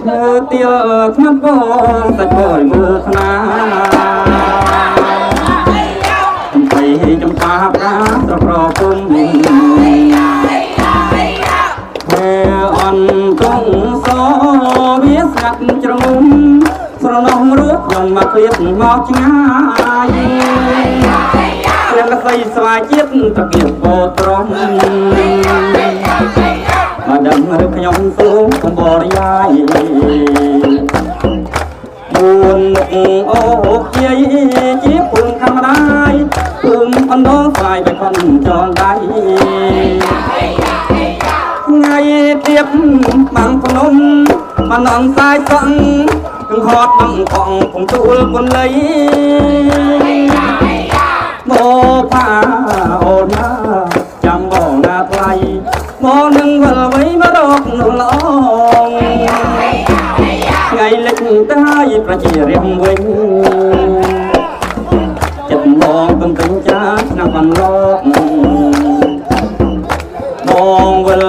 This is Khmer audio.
មើលទៀលស្មាត់បងសាច់បរិមើលស្នាចំបៃចំប៉ាប្រាស្រប្រគុំពេលអន់កងសវាស្ងាត់ជ្រងំស្រណោះរួចខ្ញុំមកឃ្លាតមកឆ្ងាយព្រះកសីស្វាយជាតិតកៀបពោត្រង់មកដឹងឬខ្ញុំសូមកុំបរិយាយបួនមុខអូជាយជាភូមិធម្មតាយភូមិអណ្ដោស្វាយបៃខុនចងដៃថ្ងៃទៀបបាំងភ្នំបាននំសាយសក់កង្ហត់បាំងកងពងទួលពន្លៃមកផាអូនណាចាំបងណាថ្លៃមកនឹងវិលវៃមករកនោះឡងថ្ងៃលិចទៅហើយប្រជារាស្ត្រវិញចិត្តបងកំពេញចាឆ្នាំបានលោកបងវិល